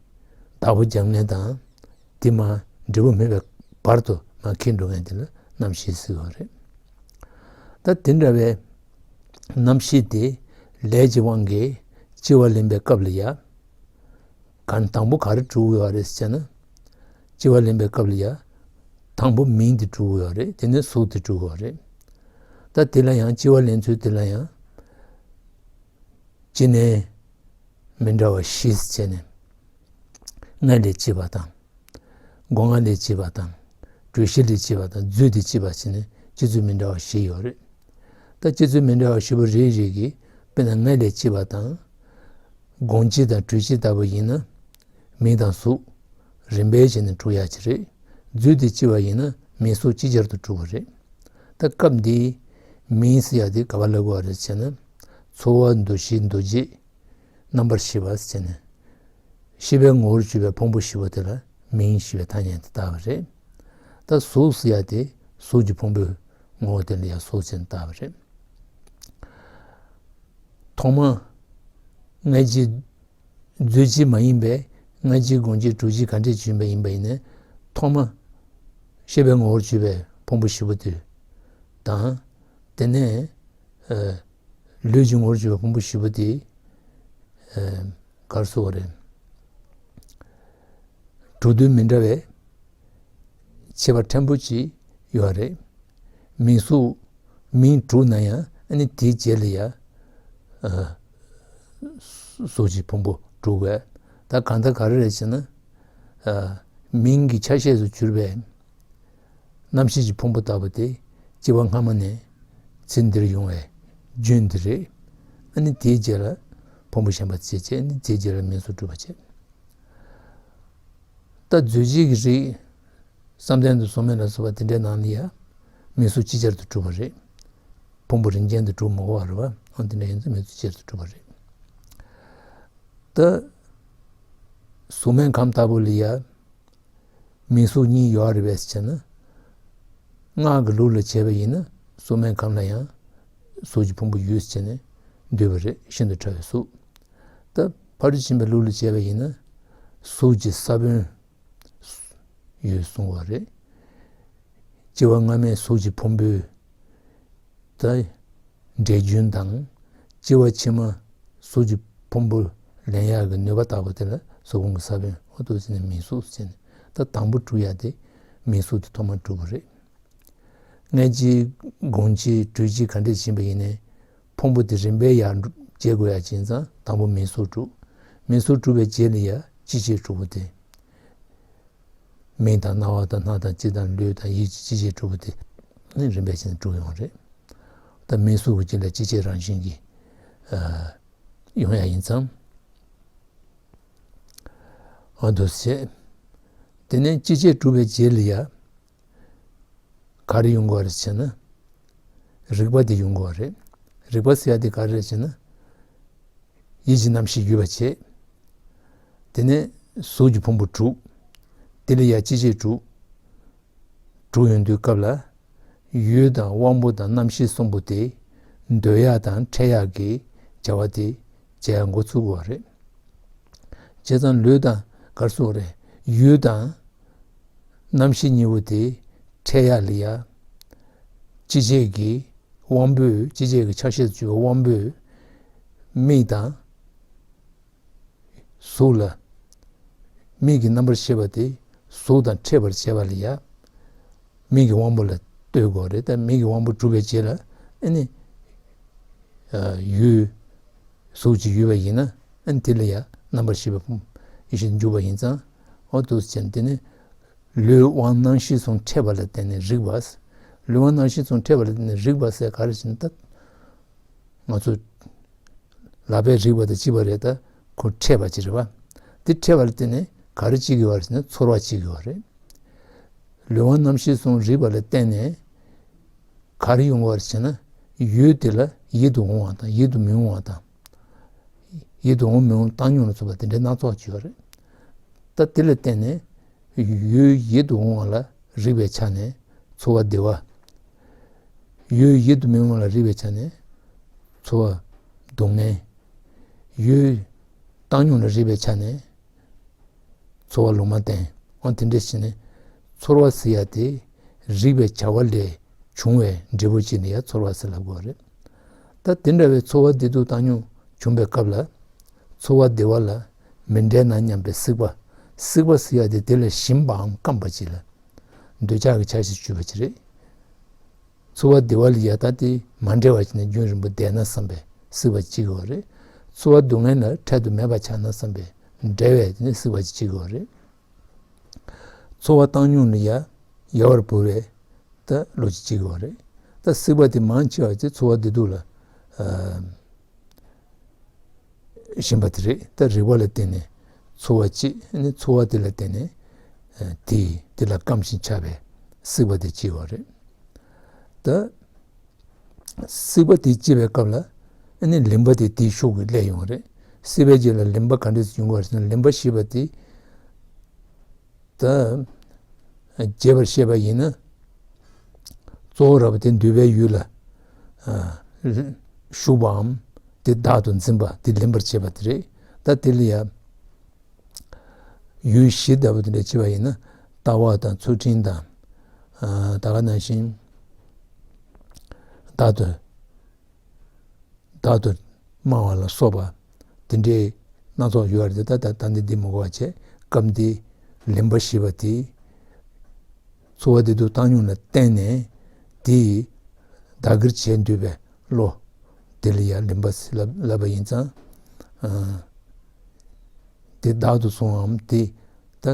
བདག་པོ་རྒྱབ་མཁན་དང་། དེ་མར་འབྲས་བུ་སྨིན་པའི་བར་དུ་མར་འཁྱེར་འགྲོ་མཁན་དེ་ལ་རྣམ་ཤེས་ཟེར་བ་རེད། ད་དེ་འདྲ་བའི་རྣམ་ཤེས་དེ་ལས་ཀྱི་དབང་གིས་སྐྱེ་བ་ལེན་པའི་སྐབས་ལ་ཡང་། གང་དང་པོ་ག་རེ་གྲུབ་ཡོད་རེད་ཟེར་ན། སྐྱེ་བ་ལེན་པའི་སྐབས་ལ་ཡང་དང་པོ་མིང་དེ་གྲུབ་ཡོད་རེད། དེ་ནས་གཟུགས་དེ་གྲུབ་ཡོད་རེད། ད་དེ་ལ་ཡང་སྐྱེ་བ་ལེན་ཚུལ་དེ་ལ་ཡང་། སྐྱེ་གནས་མི་འདྲ་བ་བཞི་བྱས་ནས། མངལ་ལས་སྐྱེས་པ་དང་། སྒོ་ང་ལས་སྐྱེས་པ་དང་། གྲོ་ཞིབ་ལས་སྐྱེས་པ་དང་། རྫུས་ཏེ་སྐྱེས་པ་བྱས་ནས་སྐྱེ་ཚུལ་མི་འདྲ་བ་བཞི་ཡོད་རེད། ད་སྐྱེ་ཚུལ་མི་འདྲ་བ་བཞི་པོ་རེ་རེ་གིས། དཔེར་ན་མངལ་ལས་སྐྱེས་པ་དང་། སྒོང་སྐྱེས་དང་གྲོ་ཞིབ་ལྟ་བུ་ཡིན་ན། མིང་དང་གཟུགས་རིམ་པས་བྱས་ནས་གྲུབ་ཡག་ཅིག་རེད། རྫུས་ཏེ་སྐྱེས་པ་ཡིན་ན་མིང་གཟུགས་ཅིག་ཅར་དུ་གྲུབ་པ་རེད། ད་སྐབས་འདིའི་མིང་ཟེར་ཡག་དེ་ག་པར་ལབ་དགོས་པ་རེད་ཟེར་ན། ཚོར་བ་འདུ་ཤེས་འདུ་བྱེད། རྣམ་པར་ཤེས་པ་ཟེར་ནས། ཤེས་པའི་ངོ་བོར་གྱུར་པའི་ཕུང་པོ་བཞི་པོ་དེ་ལ་མིང་ཞེས་པའི་ཐ་སྙད་དེ་བཏགས་པ་རེད། ད་གཟུགས་ཟེར་ཡག་དེ་གཟུགས་ཀྱི་ཕུང་པོའི་ངོ་བོ་དེ་ལ་ཡང་གཟུགས་ཟེར་ནས་བཏགས་པ་རེད། ཐོག་མ་མངལ་སྐྱེས་རྫུས་སྐྱེས་མ་ཡིན་པའི་མངལ་སྐྱེས་སྒོང་སྐྱེས་གྲོ་སྐྱེས་ག་འདྲས་ཡིན་པ་ཡིན་པ་ཡིན་ན། ཐོག་མ་ཤེས་པའི་ངོ་བོར་གྱུར་པའི་ཕུང་པོ་བཞི་པོ་དེ་དང་། དེ་ནས་ཨ། ལུས་ཀྱི་ངོ་བོར་གྱུར་པའི་ཕུང་པོ་བཞི་པོ་དེ། ཨ། ག་རེ་ཟེར་དགོས་རེད། དྲུག་དོན་མི་འདྲ་བའི་ཁྱད་པར་ཕྲན་བུ་ཅིག་ཡོད་རེད། མིང་གཟུགས་མིང་དྲུག་ན་ཡང་ཨ་ནི་དེའི་རྗེས་ལ་ཡ་གཟུགས་ཀྱི་ཕུང་པོ་དྲུག་བས། ད་གང་ལྟར་ག་རེ་རེད་ཟེར་ན། མིང་གི་ཆ་ཤས་སུ་གྱུར་པའི་རྣམ་ཤེས་ཀྱི་ཕུང་པོ་ལྟ་བུ་དེ་སྐྱེ་བ་སྔ་མ་ནས་ཚེ་འདིར་ཡོང་བའི་རྒྱུན་འདི་རེད། ཨ་ནི་དེའི་རྗེས་ལ་ཕུང་པོ་གཞན་པ་སྐྱེ་བྱས་ཨ་ནི་དེའི་རྗེས་ལ་མིང་གཟུགས་གྲུབ་པ་བྱས། ད་རྫས་ཆོས་ཀྱི་རིགས། བསམ་གཏན་དང་གཟུགས་མེད་ལ་སོགས་པ་དེ་འདྲའི་ནང་ལ་ཡང་མིང་གཟུགས་ཅིག་ཅར་དུ་གྲུབ་པ་རེད། ཕུང་པོ་རིམ་ཅན་དུ་གྲུབ་མ་དགོས་པ་རེད་པ། འོ་དེ་འདྲ་ཡིན་ཙང་མིང་གཟུགས་ཅིག་ཅར་དུ་གྲུབ་པ་རེད། ད་གཟུགས་མེད་ཁམས་ལྟ་བུ་ལ་ཡང་མིང་གཟུགས་གཉིས་ཡོད་རེད་པས་ཟེར་ན། སྔགས་ཀྱི་ལུགས་ལ་བྱས་པ་ཡིན་ན་གཟུགས་མེད་ཁམས་ལ་ཡང་གཟུགས་ཀྱི་ཕུང་པོ་ཡོད་ཟེར་ནས་འདོད་པ་རེད། ཤིན་ཏུ་ཕྲ་བའི་གཟུགས། ད་ཕ་རོལ་ཏུ་ཕྱིན་པའི་ལུགས་ལ་བྱས་པ་ཡིན་ན་གཟུགས་ཀྱི་ས་བོན་ཡོད་གསུངས་པ་རེད། སྐྱེ་བ་སྔ་མའི་གཟུགས་ཀྱི་ཕུང་པོའི་ད་འདྲེས་རྒྱུན་དང་། སྐྱེ་བ་ཕྱི་མ་གཟུགས་ཀྱི་ཕུང་པོ་ལེན་ཡག་གི་ནུས་པ་ལྟ་བུ་དེ་ལ་གཟུགས་ཕུང་གི་ས་བོན། འོ་འདུག་ཟེར་ནས་མིང་གཟུགས་ཟེར་ནས། ད་དང་པོ་གྲུབ་ཡག་དེ་མིང་གཟུགས་དེ་ཐོག་མར་གྲུབ་པ་རེད། མངལ་སྐྱེས་སྒོང་སྐྱེས་དྲོད་སྐྱེས་ག་འདྲས་ཕྱིན་པ་ཡིན་ནའི་ཕུང་པོ་དེ་རིམ་པས་ཡར་འགྲོ་སྐྱེ་དགོས་ཡག་ཡིན་ཙང་དང་པོ་མིང་གཟུགས་གྲུབ། མིང་གཟུགས་གྲུབ་པའི་རྗེས་ལ་ཡ་སྐྱེ་མཆེད་དྲུག་པོ་དེ། མིག་དང་རྣ་བ་དང་སྣ་དང་ལྕེ་དང་ལུས་དང་ཡིད་ཀྱི་སྐྱེ་མཆེད་དྲུག་པོ་དེ་ནི་རིམ་པས་བྱས་ནས་གྲུབ་ཡོང་བ་རེད། ད་མིང་གཟུགས་ཀྱི་རྗེས་ལ་སྐྱེ་མཆེད་རང་བཞིན་གྱིས་ཡོང་ཡག་ཡིན་ཙང་། འོ་འདུག་སེ་བྱས། དེ་ནས་སྐྱེ་མཆེད་གྲུབ་པའི་རྗེས་ལ་ཡ་ག་རེ་ཡོང་གི་ཡོད་རེད་ཟེར་ན། རིག་པ་དེ་ཡོང་གི་ཡོད་རེད། རིག་པ་ཟེར་ཡག་དེ་ག་རེ་རེད་ཟེར་ན། ཡིད་ཀྱི་རྣམ་ཤེས་ཡོད་པ་བྱས། དེ་ནས་གཟུགས་ཀྱི་ཕུང་པོ་དྲུག་དེ་ལ་ཡ་སྐྱེ་མཆེད་དྲུག་གྲུབ་ཡོང་དུས་སྐབས་ལ། ཡུལ་དང་དབང་པོ་དང་རྣམ་ཤེས་གསུམ་པོ་དེ་འདོད་ཡག་དང་འཕྲད་ཡག་གི་བྱ་བ་དེ་བྱེད་ཡག་འགོ་ཚུགས་དགོས་པ་རེད། བྱས་ཙང་ལུས་དང་ག་རེ་ཟེར་དགོས་རེད། ཡུལ་དང་རྣམ་ཤེས་གཉིས་པོ་དེ་འཕྲད་ཡག་ལ་ཡ། སྐྱེ་མཆེད་ཀྱི་དབང་པོས། སྐྱེ་མཆེད་ཀྱི་ཆ་ཤས་སུ་གྱུར་པའི་དབང་པོས་མིག་དང་གཟུགས་ལ། མིག་གི་རྣམ་པར་ཤེས་པ་དེ་གཟུགས་དང་འཕྲད་པར་བྱེད་པ་ལ་ཡ། མིག་གི་དབང་པོ་ལ་ལྟོས་དགོས་རེད། ད་མིག་གི་དབང་པོ་གྲུབ་པའི་རྗེས་ལ་ཨ་ནི་ཡུལ་གཟུགས་ཅིག་ཡོད་པ་ཡིན་ན་ཨ་ནི་དེ་ལ་ཡ་རྣམ་པར་ཤེས་པའི་ཕུང་ཡེ་ཤེས་འཇུག་པ་ཡིན་ཙང་། འོ་འདུག་སེ་བྱས་ནས་དེ་ནི་ལུས་དབང་རྣམ་ཤེས་གསུམ་འཕྲད་པ་ལ་བརྟེན་ནས་རིག་པ། ལུས་དབང་རྣམ་ཤེས་གསུམ་འཕྲད་པ་ལ་བརྟེན་ནས་རིག་པ་ཟེར་ག་རེ་ཟེར་ན། ད་ང་ཚོ་ལག་པས་རིག་པ་དང་གཅིག་པ་རེད། ད་ཁོ་འཕྲད་པ་ཅིག་རེད་པ། དེ་འཕྲད་པ་ལ་བརྟེན་ནས་ག་རེ་སྐྱེ་གི་ཡོད་རེད་ཟེར་ན་ཚོར་བ་སྐྱེ་གི་ཡོད་རེད། ལུས་དབང་རྣམ་ཤེས་གསུམ་རིག་པ་ལ་བརྟེན་ནས་ག་རེ་ཡོང་གི་ཡོད་རེད་ཟེར་ན། ཡུལ་དེ་ལ་ཡིད་དུ་འོང་བ་དང་ཡིད་དུ་མི་འོང་བ་དང་། ཡིད་དུ་འོང་མི་འོང་བཏང་སྙོམས་ལ་སོགས་པ་དེ་འདྲའི་སྣ་ཚོགས་ཅིག་ཡོད་རེད། ད་དེ་ལ་བརྟེན་ནས་ཡུལ་ཡིད་དུ་འོང་བ་ལ་རིག་པའི་ཆ་ནས་ཚོར་བ་བདེ་བ། ཡུལ་ཡིད་དུ་མི་འོང་བ་ལ་རིག་པའི་ཆ་ནས་ཚོར་བ་སྡུག་བསྔལ། ཡུལ་བཏང་སྙོམས་ལ་རིག་པའི་ཆ་ནས་ཚོར་བ་ལུང་མ་བསྟན། འོ་དེ་འདྲ་བྱས་ནས་ཚོར་བ་ཟེར་ཡ་དེ་རིག་པའི་བྱ་བ་ལས་བྱུང་བའི་འབྲས་བུ་ཅིག་ལ་ཡ་ཚོར་བ་ཟེར་ལབ་དགོས་རེད། ད་དེ་འདྲ་བའི་ཚོར་བ་བདེ་སྡུག་བཏང་སྙོམས་བྱུང་བའི་སྐབས་ལ། ཚོར་བ་བདེ་བ་ལ་མི་འབྲལ་ན་སྙམ་པའི་སྲེད་པ། སྲེད་པ་ཟེར་ཡ་དེ་དེ་ལ་ཞེན་པའམ་སྐམ་པ་ཅིག་ལ་འདོད་ཆགས་ཀྱི་ཆ་ཤས་སུ་གྱུར་པ་ཅིག་རེད། ཚོར་བ་བདེ་བ་ལ་ཡ་ད་དེ་མ་འབྲལ་བ་ཅིག་ནས་རྒྱུན་རིང་པོ་བསྡད་ན་བསམ་པའི་སྲེད་པ་སྐྱེ་གི་ཡོད་རེད། ཚོར་བ་སྡུག་བསྔལ་ལ་འཕྲལ་དུ་མེད་པ་ཆགས་ན་བསམ་པའི་འབྲལ་བའི་དེ་ནས་སྲེད་པ་ཅིག་སྐྱེ་གི་ཡོད་རེད། ཚོར་བ་བཏང་སྙོམས་ལ་ཡ་ཡལ་བར་བོར་བའི་ད་བློ་ཅིག་སྐྱེ་གི་ཡོད་རེད། ད་སྲེད་པ་དེ་མང་ཆེ་བ་དེ་ཚོར་བ་བདེ་སྡུག་ལ་ཨ། ཞེན་པ་དེ་རེད། ད་རིག་པ་ལ་བརྟེན་ནས་ཚོར་བ་སྐྱེས། ཨ་ནི་ཚོར་བ་དེ་ལ་བརྟེན་ནས་ཨ་དེ་དེ་ལ་སྐམ་ཞིང་ཆགས་པའི་སྲེད་པ་དེ་སྐྱེ་བ་རེད། ད་སྲེད་པ་དེ་སྐྱེས་པའི་སྐབས་ལ་ཨ་ནི་ལེན་པ་དེ་དེའི་ཤུགས་ཀྱིས་སླེབས་ཡོང་བ་རེད། སྲེད་པའི་རྗེས་ལ་ལེན་པ་ག་འདྲས་སེ་ཡོང་གི་ཡོད་རེད་ཟེར་ན། ལེན་པ་ཞེས་པ་དེ་ད་རྒྱས་པར་བཤད་པ་ཡིན་ན། གཙོ་བོ་ར་བ་དེ་འདུས་པའི་ཡུལ་ལ་ཨ་ཞུགས་པའམ་དེ་བདག་ཏུ་འཛིན་པ་དེ་ལེན་པར་བྱེད་པ་དེ་རེད། ད་དེ་ལ་ཡང་ཡུལ་བཞི་ལྟ་བུ་དེ་འདྲ་བྱེད་པ་ཡིན་ན། ལྟ་བ་དང་ཚུལ་ཁྲིམས་དང་ཨ་ད་ག་ནང་བཞིན་བདག་ཏུ་བདག་ཏུ་སྨྲ་བ་ལ་སོགས་པ་དེ་འདྲའི་སྣ་ཚོགས་ཡོད་རེད། ད་ད་ད་འདི་འདི་མི་གོ་བ་བྱས། སྐབས་འདི་ ལེན་པ་ཞེས་པ་དེ། ཚོར་བ་བདེ་སྡུག་བཏང་སྙོམས་ལ་བརྟེན་ནས་དེ་ཡི་བདག་གིར་བྱས་འདུས་པའི་བློ། དེ་ལ་ཡང་ལེན་པ་ཟེར་ལབ་ལབ་པ་ཡིན་ཙང་། ཨ། དེ་བདག་ཏུ་བཟུང་བའམ་དེ་ད་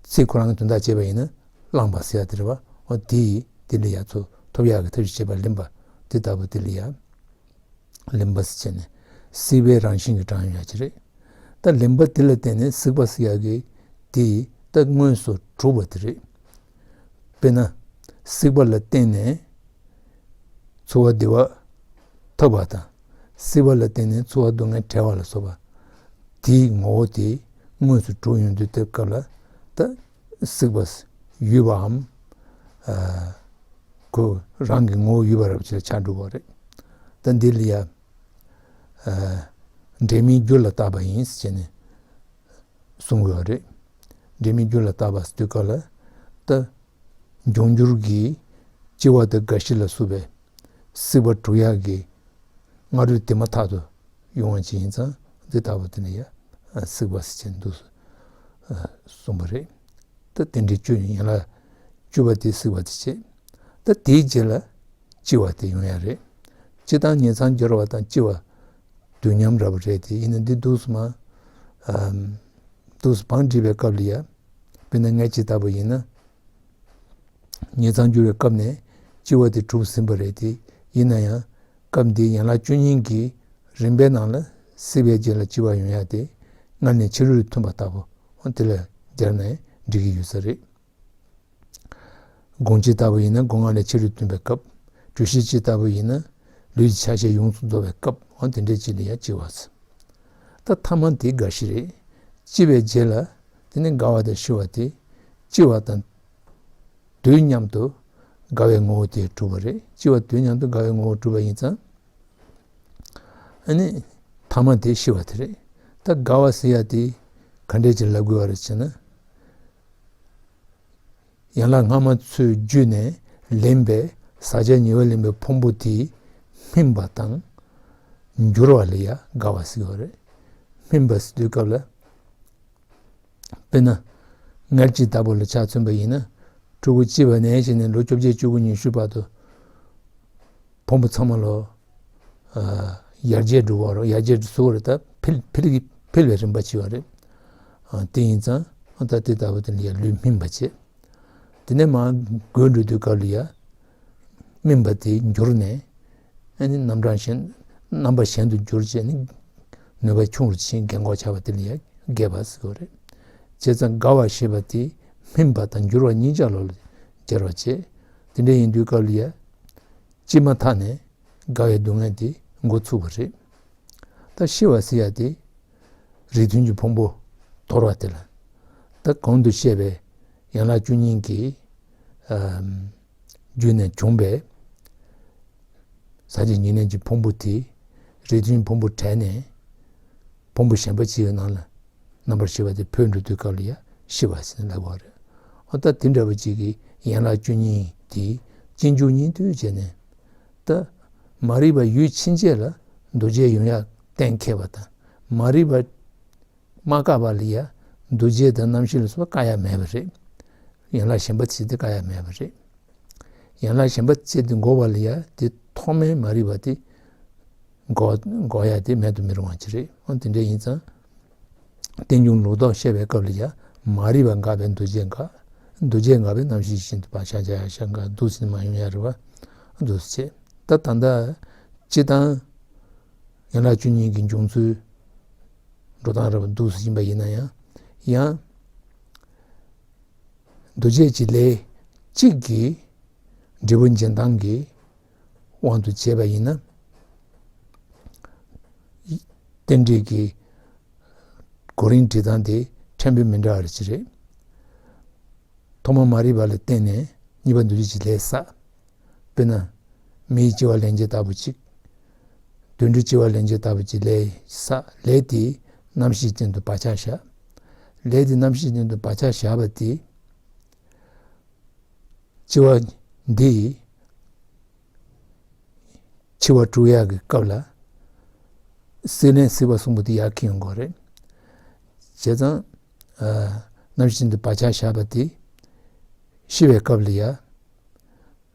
ཚིག་ཁོ་རང་གི་དོན་དག་བྱས་པ་ཡིན་ན་བླངས་པ་ཟེར་ཡ་དེ་རེད་བ། འོ་དེ་ཡི་དེ་ལ་ཡང་ཚོར་ཐོབ་ཡག་གི་ཐབས་ཤེས་བྱེད་པ་ལེན་པ་དེ་ལྟ་བུ་དེ་ལ་ཡང་ལེན་པ་ཟེར་བྱས་ནས་སྲིད་པའི་རང་བཞིན་གྱིས་དྲངས་ཡོང་ཡ་ཅིག་རེད། ད་ལེན་པ་དེ་ལ་བརྟེན་ནས་སྲིད་པ་ཟེར་ཡག་གི་དེ་ད་དངོས་སུ་གྲུབ་པ་དེ་རེད། དཔེར་ན། སྲིད་པ་ལ་བརྟེན་ནས་ཚོར་བ་བདེ་བ་ཐོབ་པ་དང་། སྲིད་པ་ལ་བརྟེན་ནས་ཚོར་བ་སྡུག་བསྔལ་བྲལ་བ་ལ་སོགས་པ། དེའི་ངོ་བོ་དེ་དངོས་སུ་གྲུབ་ཡོང་དུས་དེ་སྐབས་ལ་ད་སྲིད་པ་ཡོད་པའམ། ཨ། ཁོ་རང་གི་ངོ་བོ་ཡོད་པ་རབ་ཅིག་ལ་ཆགས་འགྲོ་གི་རེད། ད་འདི་ལ་ཡ། ཨ། འབྲས་མིན་རྒྱུ་ལ་བཏགས་པ་ཡིན་ཟེར་ནས་གསུང་གི་ཡོད་རེད། འབྲས་མིན་རྒྱུ་ལ་བཏགས་པ་ཟེར་དུས་སྐབས་ལ། ད་འབྱུང་འགྱུར་གྱི་སྐྱེ་བ་དང་རྒ་ཤི་ལ་སོགས་པའི་སྲིད་པ་གྲུབ་ཡག་གི་སྔ་རོལ་དེ་མ་ཐག་ཏུ་ཡོང་བ་ཅིག་ཡིན་ཙང་འདི་ལྟ་བུ་དེ་ནི་ཡ་སྲིད་པ་ཟེར་བྱས་འདུག་གསུངས་པ་རེད། ད་དེ་འདྲའི་བཅུ་ཡིན་ཡན་ལག་བཅུ་པ་དེ་སྲིད་པ་དེ་བྱེད། ད་དེའི་རྗེས་ལ་སྐྱེ་བ་དེ་ཡོང་ཡ་རེད། སྤྱིར་བཏང་ངེས་གསལ་སྦྱོར་བ་དང་སྐྱེ་བ་དུས་མཉམ་འདྲ་པོ་རེད་དེ། ཡིན་ན་འདི་འདུག་སེ་མ། ཨམ། འདུག་སེ་བང་བསྒྲིགས་པའི་སྐབས་ལ་ཡ། དཔེར་ན་སྔར་གྱི་ལྟ་བུ་ཡིན་ན། ངེས་གསལ་སྦྱོར་བའི་སྐབས་ནས་སྐྱེ་བ་དེ་གྲུབ་ཟིན་པ་རེད་དེ། ཡིན་ན་ཡང་སྐབས་འདིའི་ཡན་ལག་བཅུ་གཉིས་ཀྱི་རིམ་པའི་ནང་ལ་སྲིད་པའི་རྗེས་ལ་སྐྱེ་བ་ཡོང་ཡ་དེ་སྔར་ནས་ཕྱི་རོལ་ཐོན་པ་ལྟ་བུ། འོ་དེ་ལ་སྦྱར་ནས་འགྲིག་གི་ཡོད་ས་རེད། སྒོ་འབྱེད་ལྟ་བུ་ཡིན་ན་སྒོ་ལྔ་ལས་ཕྱི་རོལ་ཐོན་པའི་སྐབས། གྲོལ་ཤེས་བྱེད་ལྟ་བུ་ཡིན་ན་ལུས་ཀྱི་ཆ་ཤས་ཡོངས་སུ་རྫོགས་པའི་སྐབས། འོ་དེ་འདྲའི་ཅིག་ལ་ཡང་སྐྱེ་བ་ཟེར། ད་ཐ་མ་དེ་རྒ་ཤི་རེད། སྐྱེ་བའི་རྗེས་ལ་དེ་ནི་རྒ་བ་དང་ཤི་བ་དེ། སྐྱེ་བ་དང་དུས་མཉམ་དུ་རྒ་བའི་ངོ་བོ་དེ་གྲུབ་པ་རེད། སྐྱེ་བ་དུས་མཉམ་དུ་རྒ་བའི་ངོ་བོ་གྲུབ་པ་ཡིན་ཙང་། ཨ་ནི། ཐ་མ་དེ་ཤི་བ་དེ་རེད། ད་རྒ་བ་ཟེར་ཡ་དེ་ག་འདྲས་ཅིག་ལབ་དགོས་པ་རེད་ཟེར་ན། ཡན་ལག་སྔ་མ་ཚོའི་རྒྱུད་ནས་ལེན་པའི་ཟག་བཅས་ཉེ་བར་ལེན་པའི་ཕུང་པོ་དེ་སྨིན་པ་དང་འགྱུར་བ་ལ་ཡང་རྒ་བ་ཟེར་བ་རེད། སྨིན་པ་ཟེར་དུས་སྐབས་ལ། དཔེར་ན། མངལ་སྐྱེས་ལྟ་བུ་ལ་ཆ་མཚོན་པ་ཡིན་ན། ཕྲུ་གུ་སྐྱེས་པ་ནས་བྱས་ནས་ལོ་བཅོ་བརྒྱད་བཅུ་དགུ་ཉི་ཤུ་བར་དུ། ཕུང་པོ་ཚང་མ་ལོ། ཨ། ཡར་རྒྱས་འགྲོ་བ་རོ། ཡར་རྒྱས་འགྲོ་ཚུལ་བ་རེད། ད་འཕེལ་འཕེལ་གྱི་འཕེལ་བའི་རིམ་པ་བྱེད་པ་རེད། ཨ། དེ་ཡིན་ཙང་ཨ་ད་དེ་ལྟ་བུ་དེ་ལ་ཡ་ལུས་སྨིན་པ་བྱེད། དེ་ནས་མར་འགོས་འགྲོ་དུས་སྐབས་ལ་ཡ། སྨིན་པ་དེ་འགྱུར་ནས། ཨ་ནི་རྣམ་གྲངས་གཞན། རྣམ་པ་གཞན་དུ་འགྱུར་བྱས་ནས། ནུས་པ་ཆུང་རུ་ཕྱིན། རྒན་གོག་ཆགས་པ་དེ་ལ་ཡ་རྒས་པ་ཟེར་བ་རེད། བྱས་ཙང་རྒ་བ་ཞེས་པ་དེ་སྨིན་པ་དང་འགྱུར་བ་གཉིས་ཆ་ལོ་ལ་སྦྱར་བ་བྱས། དེ་འདྲ་ཡིན་དུས་སྐབས་ལ་ཡ། སྐྱེས་མ་ཐག་ནས་རྒ་བའི་སྡུག་བསྔལ་དེ་འགོ་ཚུགས་པ་རེད། ད་ཤི་བ་ཟེར་ཡ་དེ་རིགས་མཐུན་གྱི་ཕུང་པོ་དོར་བ་དེ་ལ། ད་གོང་དུ་བཤད་པའི་ཡན་ལག་བཅུ་གཉིས་ཀྱི་ཨམ་རྒྱུད་ནས་བྱུང་བའི་ཟག་བཅས་ཉེར་ལེན་གྱི་ཕུང་པོ་དེ་རིགས་མཐུན་ཕུང་པོ་བྲལ་ནས་ཕུང་པོ་གཞན་པ་ཅིག་གི་ནང་ལ་རྣམ་པར་ཤེས་པ་དེ་འཕོས་འགྲོ་དུས་སྐབས་ལ་ཡང་ཤི་བ་ཟེར་ནས་ལབ་པ་རེད། འོ་ད་དེ་འདྲ་བ་ཅིག་གིས་ཡན་ལག་བཅུ་གཉིས་དེ་གཅིག་མཇུག་གཉིས་མཐུད་བྱས་ནས། ད་མ་རིག་པ་ཡུལ་ཕྱིན་ཆད་ལ་འདུ་བྱེད་ཡོང་ཡ་གཏན་འཁེལ་བ་དང་། མ་རིག་པ་མ་བཀག་པ་ལ་ཡ་འདུ་བྱེད་དང་རྣམ་ཤེས་ལ་སོགས་པ་བཀག་ཡ་མེད་པ་རེད། ཡན་ལག་གཞན་པ་བྱེད་དེ་བཀག་ཡ་མེད་པ་རེད། ཡན་ལག་གཞན་པ་བྱེད་དེ་འགོག་པ་ལ་ཡ་དེ་ཐོག་མའི་མ་རིག་པ་དེ་འགོག་འགོག་ཡ་དེ་མེད་དུ་མི་རུང་བ་ཅིག་རེད། འོ་དེ་འདྲ་ཡིན་ཙང་། རྟེན་འབྱུང་ལུགས་ལྡོག་བཤད་པའི་སྐབས་ལ་ཡང་མ་རིག་པ་འགགས་པས་འདུ་བྱེད་འགག་འདུ་བྱེད་འགགས་པས་རྣམ་ཤེས་ཤིན་ཏུ་བག་ཆགས་བྱ་ཡ་ཤ་འགག་འདུག་ཟེར་ནས་མ་ཡོང་ཡ་རེད་བ། འདུག་ཟེར་བྱས། ད་ད་ལྟ་སྤྱིར་བཏང་ཡན་ལག་བཅུ་གཉིས་ཀྱི་འབྱུང་ཚུལ་འགྲོ་སྟངས་རེད་བ། འདུག་ཟེར་ཡིན་པ་ཡིན་ན་ཡང་། ཡང་འདུ་བྱེད་ཀྱི་ལས་གཅིག་གིས་འབྲས་བུ་འབྱིན་སྟངས་ཀྱི་དབང་དུ་བྱས་པ་ཡིན་ན། རྟེན་འབྲེལ་གྱི་གོ་རིམ་སྒྲིག་སྟངས་དེ་ཕྲན་བུ་མི་འདྲ་བ་ཅིག་རེད། ཐོག་མར་མ་རིག་པ་ལ་བརྟེན་ནས་གཉིས་པ་འདུ་བྱེད་ཀྱི་ལས་བསགས། དཔེར་ན། མི་ཡི་སྐྱེ་བ་ལེན་བྱེད་ལྟ་བུ་ཅིག་དུད་འགྲོའི་སྐྱེ་བ་ལེན་བྱེད་ལྟ་བུ་ཅིག་ལས་བསགས། ལས་དེ་རྣམ་ཤེས་ཅན་དུ་བག་ཆགས་བཞག་ལས་དེ་རྣམ་ཤེས་ཅན་དུ་བག་ཆགས་བཞག་པ་དེ། སྐྱེ་བ་འདི་ཡི་འཆི་བ་གྲུབ་ཡག་གི་སྐབས་ལ། སྲེད་ལེན་སྲེད་པ་གསུམ་པོ་དེ་ཡར་འཁྱེར་ཡོང་གི་རེད། བྱས་ཙང་། ཨ། རྣམ་ཤེས་ཅན་དུ་བག་ཆགས་བཞག་པ་དེ་ཤི་བའི་སྐབས་ལ་ཡ།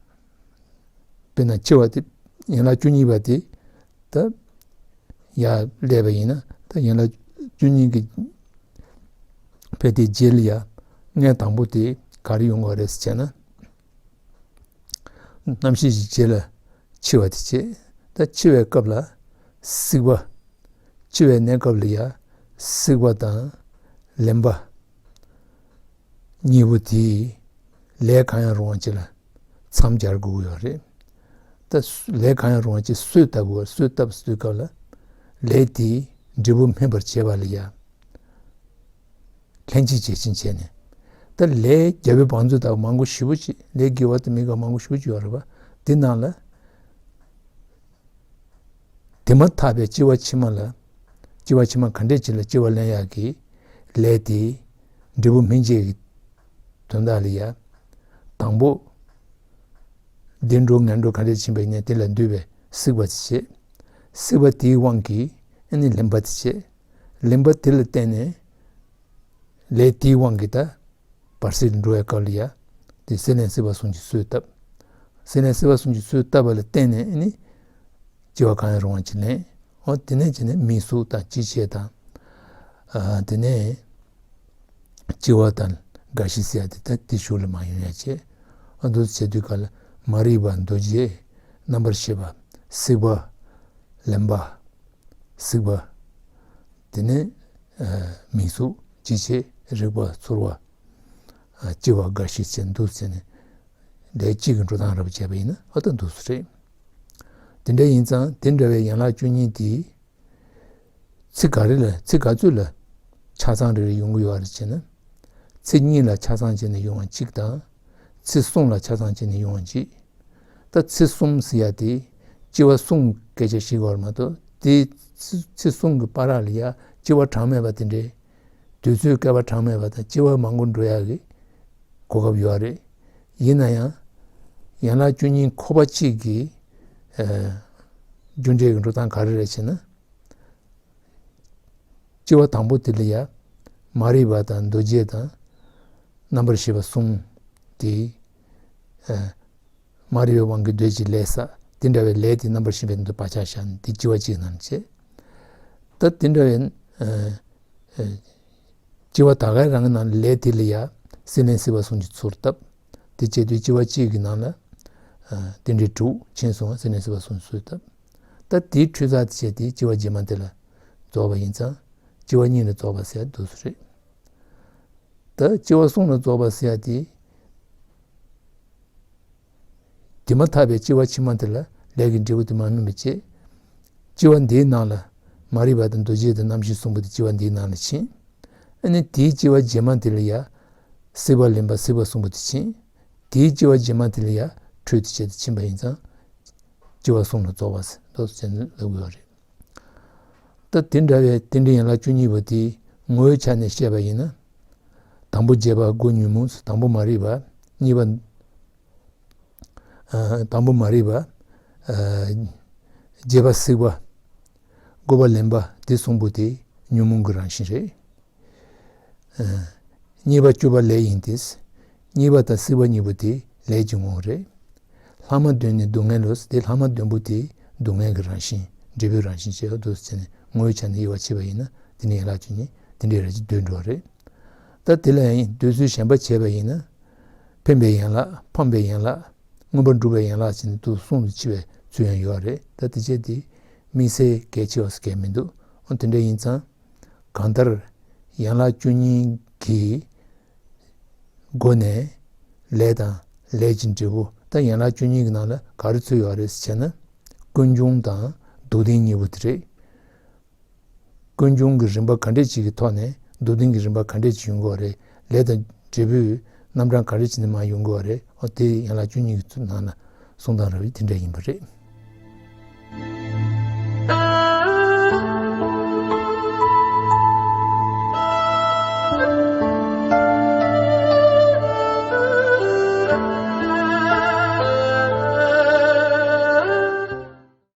དཔེར་ན་འཆི་བ་དེ་ཡན་ལག་བཅུ་གཉིས་པ་དེ་ད་ཡར་སླེབས་པ་ཡིན་ན། ད་ཡན་ལག་བཅུ་གཉིས་ཀྱི་ཕལ་དེ་རྗེས་ལ་ཡ་ལྔའི་དང་པོ་དེ་ག་རེ་ཡོང་གི་རེད་ཟེར་བྱས་ན། རྣམ་ཤེས་ཀྱི་རྗེས་ལ་འཆི་བ་དེ་བྱེད། ད་འཆི་བའི་སྐབས་ལ་སྲེག་པ། འཆི་བའི་གནས་སྐབས་ལ་ཡ་སྲེག་པ་དང་ལེན་པ་གཉིས་པོ་དེ་ལས་གང་ཡང་རུང་བ་ཅིག་ལ་མཚམས་སྦྱར་དགོས་ཀྱི་ཡོད་རེད། ད་ལས་གང་ཡང་རུང་བ་ཅིག་གསོས་བཏབ་དགོས། གསོས་བཏབ་སའི་སྐབས་ལ་ལས་དེའི་འབྲས་བུ་སྨིན་པར་བྱེད་པ་ལ་ཡ། ལྷན་ཅིག་བྱེད་ཅིང་བྱས་ནས། ད་ལས་རྒྱལ་པོའི་བང་མཛོད་ལྟ་བུ་མང་པོ་ཞེ་པོ་ཅིག་ལས་དགེ་བ་དང་མི་དགེ་བ་མང་པོ་ཞེ་པོ་ཅིག་ཡོད་རེད་པ། དེ་ནང་ལ་དེ་མ་ཐག་པའི་སྐྱེ་བ་ཕྱི་མ་ལ། སྐྱེ་བ་ཕྱི་མ་ག་འདྲས་ཅིག་ལ་སྐྱེ་བ་ལེན་ཡག་གི་ལས་དེའི་འབྲས་བུ་སྨིན་བྱེད་ཀྱི་དོན་དག་ལ་ཡ། དང་པོ་བདེ་འགྲོ་ངན་འགྲོ་ག་འདྲས་ཕྱིན་པ་ཡིན་ནའི་དེ་ལ་འདུས་པའི་སྲེག་པ་དེ་བྱེད། སྲེག་པ་དེའི་དབང་གིས་ཨ་ནི་ལེན་པ་དེ་བྱེད། ལེན་པ་དེ་ལ་བརྟེན་ནས་ལས་དེའི་དབང་གིས་ད་བར་སྲིད་འགྲོ་བའི་སྐབས་ལ་ཡ། དེ་སྲེད་ལེན་སྲེད་པ་གསུམ་གྱིས་གསོས་བཏབ། སྲེད་ལེན་སྲེད་པ་གསུམ་གྱིས་གསོས་བཏབ་པ་ལ་བརྟེན་ནས་ཨ་ནི་སྐྱེ་བ་གང་ཡང་རུང་བ་ཅིག་ལེན། འོ་དེ་ནས་བྱས་ནས་མིང་གཟུགས་དང་ལྕི་བྱེད་དང་། ཨ་དེ་ནས་སྐྱེ་བ་དང་རྒ་ཤི་ཟེར་ཡ་དེ་ད་དེ་གཞུག་ལ་མ་ཡོང་ཡ་བྱེད། ཨ་འདུག་བྱེད་དུས་སྐབས་ལ་མ་རིག་པ་འདུ་བྱེད་རྣམ་པར་ཤེས་པ་སྲེག་པ་ལེན་པ་སྲེག་པ། དེ་ནས་ཨ་མིང་གཟུགས་ལྕི་བྱེད་རེག་པ་ཚོར་བ། ཨ་སྐྱེ་བ་རྒ་ཤི་བྱེད་འདུ་བྱེད་ནས་ལས་གཅིག་གི་འགྲོ་སྟངས་འདྲ་པོ་བྱས་པ་ཡིན་ན་ཨ་ད་འདུག་སེ་རེད། དེ་འདྲ་ཡིན་ཙང་དེ་འདྲ་བའི་ཡན་ལག་བཅུ་གཉིས་དེ་ཚེ་ག་རེ་ལ་ཚེ་ག་ཚོད་ལ་ཆ་ཚང་རེ་རེ་ཡོང་གི་ཡོད་རེད་ཅེ་ན། ཚེ་གཉིས་ལ་ཆ་ཚང་བྱས་ནས་ཡོང་བ་གཅིག་དང་། ཚེ་གསུམ་ལ་ཆ་ཚང་བྱས་ནས་ཡོང་བ་གཅིག་ད་ཚེ་གསུམ་ཟེར་ཡ་དེ་སྐྱེ་བ་གསུམ་སྐད་ཆ་བཤད་ཀྱི་ཡོད་རེད་མ་གཏོགས། དེ་ཚེ་ཚེ་གསུམ་གྱི་བར་ལ་ཡ་སྐྱེ་བ་གྲངས་མེད་པ་དེ་འདྲའི་དུས་ཚོད་བསྐལ་པ་གྲངས་མེད་པ་དང་སྐྱེ་བ་མང་པོ་འགྲོ་ཡག་གི་གོ་སྐབས་ཡོད་རེད། ཡིན་ན་ཡང་ཡན་ལག་བཅུ་གཉིས་ཁོ་པ་གཅིག་གི་ཨ་རྒྱུ་འབྲས་ཀྱི་འགྲོ་སྟངས་ག་རེ་རེད་ཅེ་ན། སྐྱེ་བ་དང་པོ་དེ་ལ་ཡ་མ་རིག་པ་དང་འདུ་བྱེད་དང་རྣམ་པར་ཤེས་པ་གསུམ་དེ། ཨ་མ་རིག་པའི་དབང་གིས་འདོད་ཀྱི་ལས་བསགས། དེ་འདྲ་བའི་ལས་དེ་རྣམ་པར་ཤེས་པའི་དོན་དུ་བག་ཆགས་བཞག་ནས་དེ་སྐྱེ་བ་གཅིག་ནང་བྱེད། ད་དེ་འདྲ་བའི་ཨ་ཨ་སྐྱེ་བ་ད་གའི་རང་གི་ནང་ལས་དེ་ལ་ཡ་སྲེད་ལེན་སྲེད་པ་གསུམ་གྱིས་ཚུར་བཏབ། དེ་བྱེད་དུས་སྐྱེ་བ་གཅིག་གི་ནང་ལ་ཨ་དེ་འདྲའི་དྲུག་ཕྱིན་སོང་བ་སྲེད་ལེན་སྲེད་པ་གསུམ་གྱིས་ཚུར་བཏབ། ད་དེའི་འཕྲོས་ཚར་དེ་བྱས་ཏེ་སྐྱེ་བ་རྗེས་མ་དེ་ལ་རྫོགས་པ་ཡིན་ཙང་སྐྱེ་བ་གཉིས་ལ་རྫོགས་པ་ཟེར་འདུག་སེ་རེད། ད་སྐྱེ་བ་གསུམ་ལ་རྫོགས་པ་ཟེར་ཡ་དེ། དེ་མ་ཐག་པའི་སྐྱེ་བ་ཕྱི་མ་དེ་ལ་ལས་ཀྱི་འབྲས་བུ་དེ་མ་སྨིན་པ་བྱེད། སྐྱེ་བ་འདིའི་ནང་ལ་མ་རིག་པ་དང་འདུ་བྱེད་དང་རྣམ་ཤེས་གསུམ་པོ་དེ་སྐྱེ་བ་འདིའི་ནང་ལ་ཕྱིན། ཨ་ནི་དེའི་སྐྱེ་བ་རྗེས་མ་དེ་ལ་ཡ་སྲེད་པ་ལེན་པ་སྲེད་པ་གསུམ་པོ་དེ་ཕྱིན། དེའི་སྐྱེ་བ་རྗེས་མ་དེ་ལ་ཡ་འཕྲོས་དེ་བྱས་ཏེ་ཕྱིན་པ་ཡིན་ཙང་སྐྱེ་བ་གསུམ་ལ་རྫོགས་པ་ཟེར་འདུག་ཟེར་ནས་ལབ་ཀྱི་ཡོད་རེད། ད་དེ་འདྲ་བའི་རྟེན་འབྲེལ་ཡན་ལག་བཅུ་གཉིས་པོ་དེ་ངོ་བོའི་ཆ་ནས་བཤད་པ་ཡིན་ན། དང་པོ་བརྗེད་པ་དགུ་ཉོན་མོངས། དང་པོ་མ་རིག་པ། གཉིས་པ་ཨ་དང་པོ་མ་རིག་པ། ཨ་བརྗེད་པ་སྲེད་པ། དགུ་པ་ལེན་པ། དེ་གསུམ་པོ་དེ་ཉོན་མོངས་ཀྱི་རང་བཞིན་རེད། ཨ་གཉིས་པ་བཅུ་པ་ལས་ཡིན་ཏེ། གཉིས་པ་དང་སྲེད་པ་གཉིས་པོ་དེ་ལས་ཀྱི་ངོ་བོ་རེད། ལྷག་མ་བདུན་ནི་སྡུག་བསྔལ་ལོ། དེ་ལྷག་མ་བདུན་པོ་དེ་སྡུག་བསྔལ་གྱི་རང་བཞིན། འབྲས་བུའི་རང་བཞིན་བྱས་པ་འདུག་ཟེར་ནས་ངོ་བོའི་ཆ་ནས་དབྱེ་བ་ཕྱེ་བ་ཡིན་ན་དེ་ནི་ཡན་ལག་བཅུ་གཉིས་དེ་འདྲའི་ར་ཅིག་བསྡུས་འགྲོ་བ་རེད། ད་དེ་ལ་ཡང་བསྡུས་ཚུལ་གཞན་པ་བྱས་པ་ཡིན་ན། འཕེན་པའི་ཡན་ལག་འཕངས་པའི་ཡན་ལག་མངོན་པར་འགྲུབ་པའི་ཡན་ལག་ཅེས་ནི་དུ་གསུམ་དུ་ཕྱེ་བའི་ཚུལ་ཡང་ཡོད་རེད། ད་དེ་བྱས་དེ་དམིགས་བསལ་གལ་ཆེ་བ་ཟེར་གལ་མི་འདུག་འོ་དེ་འདྲ་ཡིན་ཙང་། གང་ལྟར་ཡན་ལག་བཅུ་གཉིས་ཀྱི་སྒོ་ནས་ལས་དང་ལས་ཀྱི་འབྲས་བུ། ད་ཡན་ལག་བཅུ་གཉིས་ཀྱི་ནང་ལ་ག་རེ་ཚུད་ཡོད་རེད་ཟེར་ན། ཀུན་འབྱུང་དང་སྡུག་བདེན་གཉིས་པོ་དེ་རེད། ཀུན་འབྱུང་གི་རིམ་པ་ག་འདྲས་ཅིག་གི་ཐོག་ནས་སྡུག་བདེན་གྱི་རིམ་པ་ག་འདྲས་ཅིག་ཡོང་གི་ཡོད་རེད། ལས་དང་འབྲས་བུའི་རྣམ་གྲངས་ག་འདྲས་ཅིག་ནས་མར་ཡོང་གི་ཡོད་རེད། འོ་དེ་ཡན་ལག་བཅུ་གཉིས་ཀྱི་ནང་ལ་གསུང་སྟངས་ར་བའི་དེ་འདྲ་ཡིན་པ་རེད།